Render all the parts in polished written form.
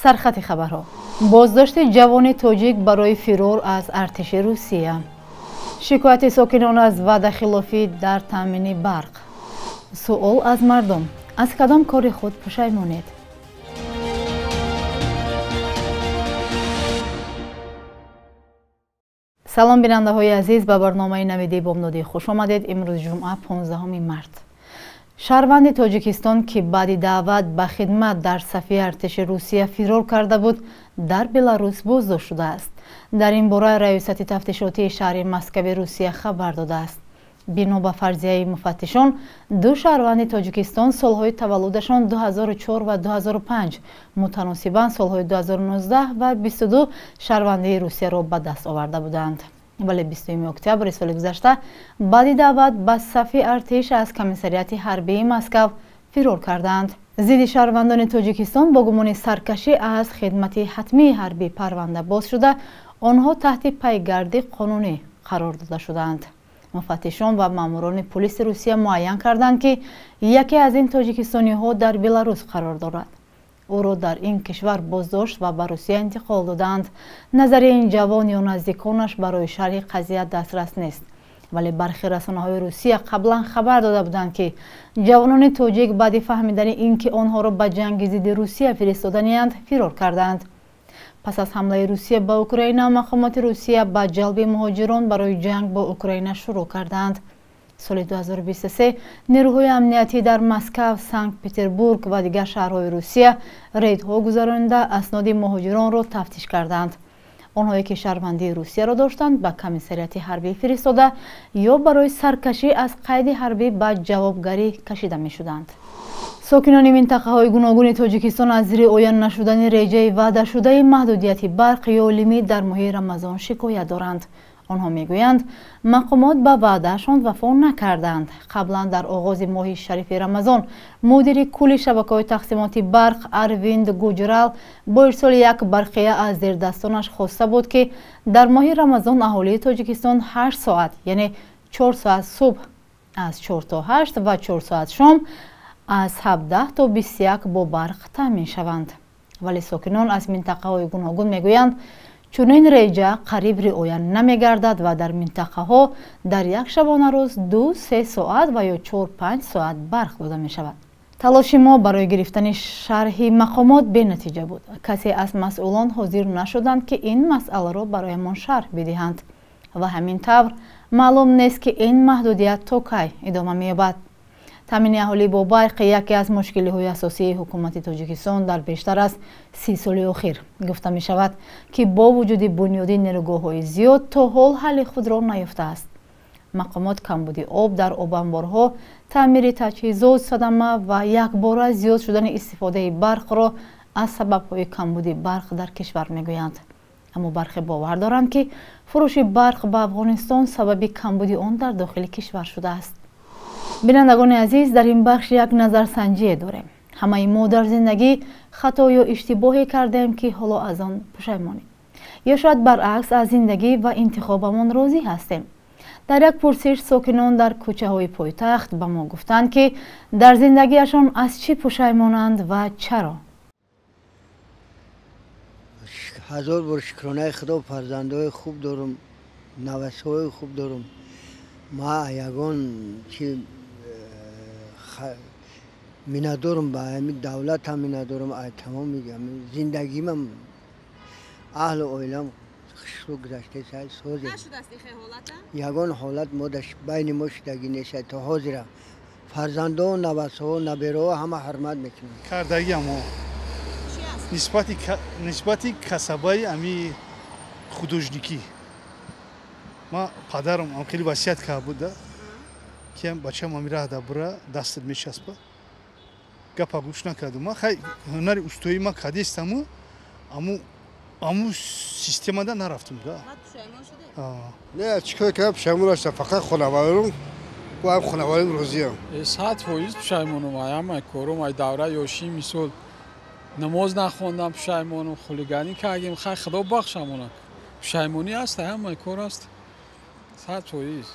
Сархати хабарҳо. Боздошти ҷавони тоҷик барои фирор аз артиши Русия. Шикояти сокинон аз ваъдахилофӣ дар таъмини барқ. Суол аз мардум: аз кадом кори худ пушаймонед? Салом, бинандаҳои азиз, ба барномаи навиди бомдодӣ хуш омадед. Имрӯз ҷумъа, 15 март. Шаҳрванди Тоҷикистон, ки баъди даъват ба хидмат дар сафи артиши Русия фирор карда буд, дар Беларус боздошт шудааст. Дар ин бора раёсати тафтишотии шаҳри Москави Русия хабар додааст. Бино ба фарзияи муфаттишон, ду шаҳрванди Тоҷикистон солҳои таваллудашон 2004 ва 2005, мутаносибан солҳои 2019 ва 22 шаҳрвандии Русияро ба даст оварда буданд. Вале 20 октябри соли гузашта баъди даъват ба сафи артиш аз комиссариати ҳарбии Москав фирор карданд. Зидди шаҳрвандони Тоҷикистон бо гумони саркашӣ аз хидмати ҳатмии ҳарбӣ парванда боз шуда, онҳо таҳти пайгарди қонунӣ қарор дода шудаанд. Муфаттишон ва маъмурони пулиси Русия муайян карданд, ки яке аз ин тоҷикистониҳо дар Беларус қарор дорад. Ӯро дар ин кишвар боздошт ва ба Русия интиқол доданд. Назари ин ҷавон ё наздиконаш барои шарҳи қазия дастрас нест. Вале бархи расонаҳои Русия қаблан хабар дода буданд, ки ҷавонони тоҷик баъди фаҳмидани ин ки онҳоро ба ҷанги зидди Русия фиристоданианд, фирор карданд. Пас аз ҳамлаи Русия ба Украина, мақомоти Русия ба ҷалби муҳоҷирон барои ҷанг бо Украина шурӯъ карданд. Соли 2023 нерӯҳои амниятӣ дар Москав, Санкт-Петербург ва дигар шаҳрҳои Русия рейдҳо гузаронида, асноди муҳоҷиронро тафтиш карданд. Онҳое ки шаҳрвандии Русияро доштанд, ба комиссариати ҳарбӣ фиристода ё барои саркашӣ аз қайди ҳарбӣ ба ҷавобгарӣ кашида мешуданд. Сокинони минтақаҳои гуногуни Тоҷикистон аз риоя нашудани реҷаи ваъдашудаи маҳдудияти барқ ё лимит дар моҳи Рамазон шикоят доранд. Онҳо мегӯянд, мақомот ба ваъдаашон вафо накарданд. Қаблан дар оғози моҳи шарифи Рамазон мудири кулли шабакаҳои тақсимоти барқ Арвинд Гуҷрал бо ирсоли як барқия аз зердастонаш хоста буд, ки дар моҳи Рамазон аҳолии Тоҷикистон 8 соат, яъне 4 соат субҳ аз 4 то 8 ва 4 соат шом аз 17 то 21 бо барқ таъмин шаванд. Вале сокинон аз минтақаҳои гуногун мегӯянд, чунин реҷа қариб риоя намегардад ва дар минтақаҳо дар як шабонарӯз 2-3 соат ва ё 4-5 соат барқ дода мешавад. Талоши мо барои гирифтани шарҳи мақомот бенатиҷа буд. Касе аз масъулон ҳозир нашуданд, ки ин масъаларо бароямон шарҳ бидиҳанд. Ва ҳамин тавр маълум нест, ки ин маҳдудият то кай идома меёбад. Таъмини аҳолӣ бо барқ яке аз мушкилиҳои асосии ҳукумати Тоҷикистон дар бештар аз 30 соли охир гуфта мешавад, ки бо вуҷуди бунёди нерӯгоҳҳои зиёд то ҳол ҳалли худро наёфтааст. Мақомот камбуди об дар обанборҳо, таъмири таҷҳизот, садама ва якбора зиёд шудани истифодаи барқро аз сабабҳои камбуди барқ дар кишвар мегӯянд. Аммо бархе бовар доранд, ки фурӯши барқ ба Афғонистон сабаби камбуди он дар дохили кишвар шудааст. Бинандагони азиз, дар ин бахш як назарсанҷие дорем. Ҳамаи мо дар зиндагӣ хато ё иштибоҳе кардем, ки ҳоло аз он пушаймонем. Ё шояд баръакс, аз зиндагӣ ва интихобамон розӣ ҳастем. Дар як пурсиш сокинон дар кӯчаҳои пойтахт ба мо гуфтанд, ки дар зиндагиашон аз чӣ пушаймонанд ва чаро. Ҳазор бор шукронаи Худо, фарзандҳои хуб дорам, навасҳои хуб дорам. Ма ягон чи миннатдорам, ба ҳамин давлатам миннатдорам, тамоми зиндагимам, аҳлу оилам хушрӯ гузаштаи созем. Ягон ҳолат мо байни мо шудагӣ нест то ҳозира. Фарзандо, навасҳо, набераҳо ҳама ҳурмат мекунанд. Кардагиамо нисбати касабаи ами художникӣ. Ма падарам ам хеле васият карда буда, ки бачам ами раҳ да бура дастат мечаспа. Гапа гӯш накардам. Ма хай ҳунари устоӣ ма кадестаму аму системада нарафтам да. Не, чӣ кор кардам, пушаймон нашудам, фақат хонаварам, бо ҳам хонаварам розиям. 100% пушаймонам, ҳамаи корум, ай давраи ёшӣ, мисол намоз нахондам, пушаймонам, хулиганӣ кардем, хай Худо бахшамонад. Пушаймонӣ аст, ҳамаи кор аст. 100%.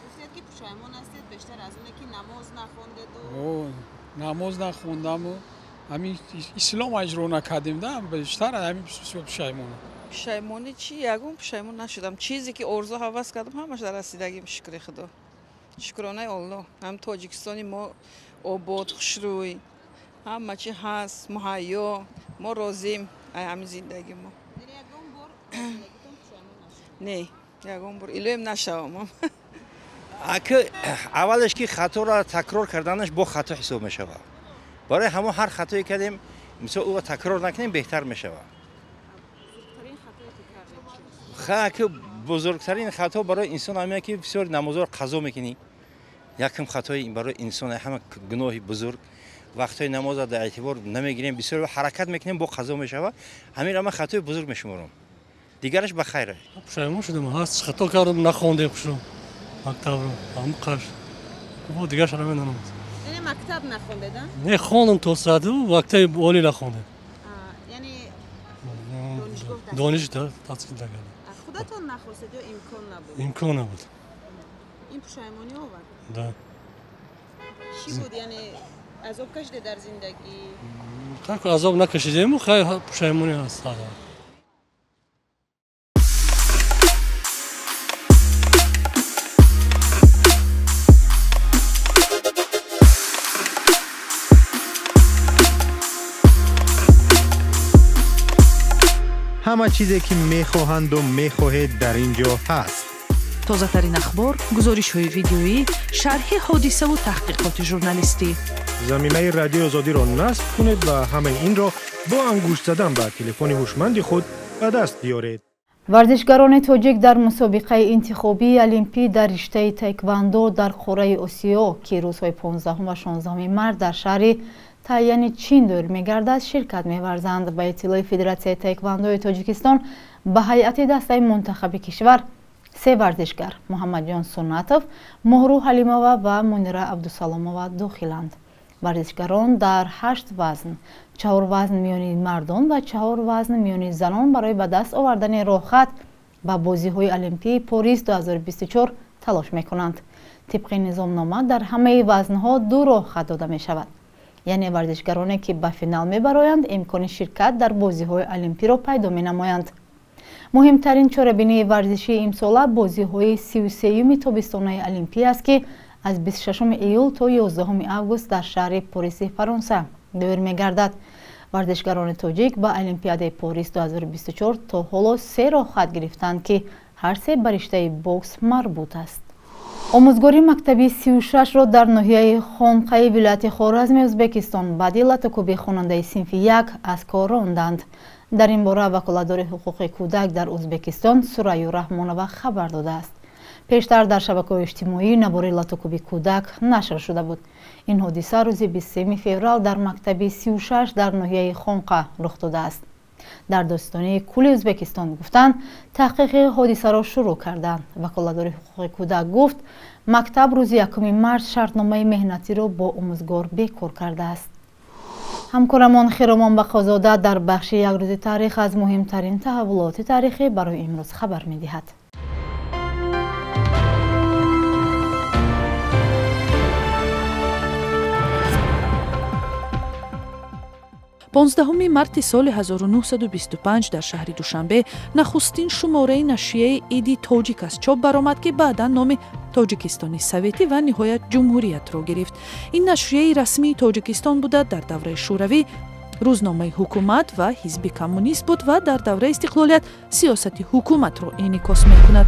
Гуфтед, ки пушаймон ҳастед бештар аз оне, ки намоз нахондеду Намоз нахондаму Ҳамин ислом иҷро накардем, да, бештар ҳамин пушаймонам. Пушаймонӣ чӣ? Ягон пушаймон нашудам. Чизе ки орзу ҳавас кардам, ҳамаш дар расидагим, шукри Худо. Шукронаи Аллоҳ. Ҳам Тоҷикистони мо обод, хушрӯй, ҳама чи ҳаст, муҳайё, мо розим ай ҳамин зиндагӣ мо. Не, ягон бор илоҳим нашавам. Аки аввалаш ки хаторо такрор карданаш бо хато ҳисоб мешавад. Барои ҳамон ҳар хатое кардем, мисол ӯро такрор накунем, беҳтар мешавад. Ки бузургтарин хато барои инсон ҳамин ки бисёр намозҳоро қазо мекунӣ. Якум хатои барои инсон ҳама гуноҳи бузург. Вақтҳои намозро дар эътибор намегирем, бисёр ҳаракат мекунем, бо қазо мешавад. Ҳаминро ман хатои бузург мешуморам. Дигараш ба хайр. Пушаймон шудам, ҳаст хато кардам, нахондем хушро мактабро, ҳам қаш. Бо дигарашро намедонам. Яъне мактаб нахондед, а? Не, хондам то саду, мактаби олӣ нахондем. Яъне донишгоҳ дониш таҳсил накардам. Худатон нахостед ё имкон набуд? Имкон набуд. Ин пушаймонӣ овард? Да. Чӣ буд? Яъне азоб кашиде дар зиндагӣ? Так азоб накашидем, хай пушаймонӣ ҳаст. Ҳама чизе ки мехоҳанду мехоҳед дар ин ҷо ҳаст. Тозатарин ахбор, гузоришҳои видеоӣ, шарҳи ҳодисаву таҳқиқоти журналистӣ. Замимаи Радиои Озодиро насб кунед ва ҳамаи инро бо ангушт задан ба телефони ҳушманди худ ба даст биёред. Варзишгарони тоҷик дар мусобиқаи интихобии олимпӣ дар риштаи таеквондо дар қораи Осиё, ки рӯзҳои 15 ва 16 март дар шаҳри Тайяни Чин доир мегардад, ширкат меварзанд. Ба иттилои Федератсияи таеквондои Тоҷикистон, ба ҳайати дастаи мунтахаби кишвар се варзишгар Муҳаммадҷон Суннатов, Моҳрӯ Ҳалимова ва Мунира Абдусаломова дохиланд. Варзишгарон дар 8 вазн, 4 вазн миёни мардон ва 4 вазн миёни занон барои ба даст овардани роҳхат ба бозиҳои Олимпии Порис 2024 талош мекунанд. Тибқи низомнома дар ҳамаи вазнҳо 2 роҳхат дода мешавад. Яъне варзишгароне ки ба финал мебароянд, имкони ширкат дар бозиҳои олимпиро пайдо менамоянд. Муҳимтарин чорабинии варзишии имсола бозиҳои 33-юми тобистонаи олимпӣ аст, ки аз 26 июл то 11 август дар шаҳри Пориси Фаронса доир мегардад. Варзишгарони тоҷик ба Олимпиадаи Порис 2024 то ҳоло 3 роҳхат гирифтанд, ки ҳар се ба риштаи бокс марбут аст. Омӯзгори мактаби 36-ро дар ноҳияи Хонқаи вилояти Хоразми Ӯзбекистон баъди латукӯби хонандаи синфи 1 аз кор ронданд. Дар ин бора ваколатдори ҳуқуқи кӯдак дар Ӯзбекистон Сураю Раҳмонова хабар додааст. Пештар дар шабакаҳои иҷтимоӣ навори латукӯби кӯдак нашр шуда буд. Ин ҳодиса рӯзи 23 феврал дар мактаби 36 дар ноҳияи Хонқа рух додааст. Дар достонии кулли Ӯзбекистон гуфтанд, таҳқиқи ҳодисаро шурӯъ карданд. Ваколатдори ҳуқуқи кӯдак гуфт, мактаб рӯзи 1 март шартномаи меҳнатиро бо омӯзгор бекор кардааст. Ҳамкорамон Хиромон Бақозода дар бахши як рӯзи таърих аз муҳимтарин таҳаввулоти таърихӣ барои имрӯз хабар медиҳад. 15 марти соли 1925 дар шаҳри Душанбе нахустин шумораи нашрияи Иди Тоҷик аз чоп баромад, ки баъдан номи Тоҷикистони Советӣ ва ниҳоят ҷумҳуриятро гирифт. Ин нашрияи расмии Тоҷикистон буда, дар давраи Шӯравӣ рӯзномаи ҳукумат ва ҳизби коммунист буд ва дар давраи истиқлолият сиёсати ҳукуматро инъикос мекунад.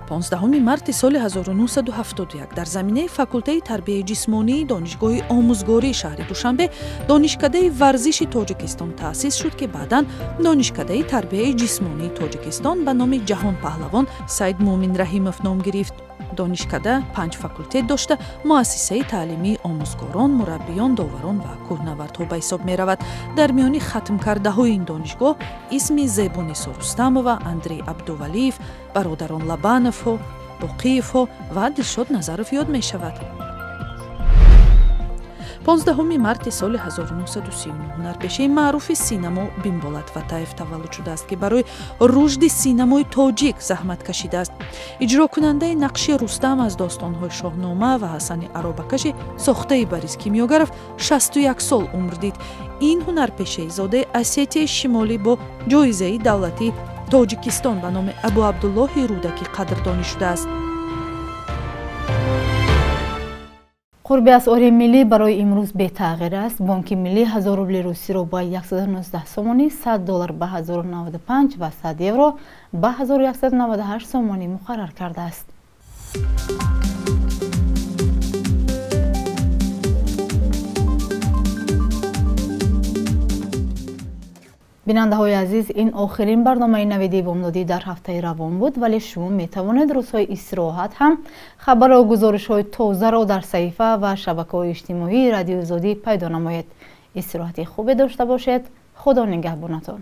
15 марти соли 1971 дар заминаи факултаи тарбияи ҷисмонии Донишгоҳи омӯзгории шаҳри Душанбе Донишкадаи варзиши Тоҷикистон таъсис шуд, ки баъдан Донишкадаи тарбияи ҷисмонии Тоҷикистон ба номи ҷаҳонпаҳлавон Саид Муъмин Раҳимов ном гирифт. Донишкада 5 факултет дошта, муассисаи таълимии омӯзгорон, мураббиён, доварон ва кӯҳнавардҳо ба ҳисоб меравад. Дар миёни хатмкардаҳои ин донишгоҳ исми Зебунисо Рустамова, Андрей Абдувалиев, бародарон Лабановҳо, Боқиевҳо ва Дилшод Назаров ёд мешавад. 15 марти соли 1939 ҳунарпешаи маъруфи синамо Бимболат Ватаев таваллуд шудааст, ки барои рушди синамои тоҷик заҳмат кашидааст. Иҷрокунандаи нақши Рустам аз достонҳои Шоҳнома ва Ҳасани Аробакаши сохтаи Борис Кимёгаров 61 сол умр дид. Ин ҳунарпешаи зодаи Осетияи Шимолӣ бо ҷоизаи давлатии Тоҷикистон ба номи Абу Абдуллоҳи Рӯдакӣ қадрдонӣ шудааст. Қурби асъори миллӣ барои имрӯз бетағйир аст. Бонки миллӣ 1000 рубли русиро ба 119 сомонӣ, 100 доллар ба 1095 ва 100 евро ба 1198 сомонӣ муқаррар кардааст. Бинандаҳои азиз, ин охирин барномаи навиди бомдодӣ дар ҳафтаи равон буд, вале шумо метавонед рӯзҳои истироҳат ҳам хабару гузоришҳои тозаро дар саҳифа ва шабакаҳои иҷтимоии Радиои Озодӣ пайдо намоед. Истироҳати хубе дошта бошед. Худо нигаҳбонатон.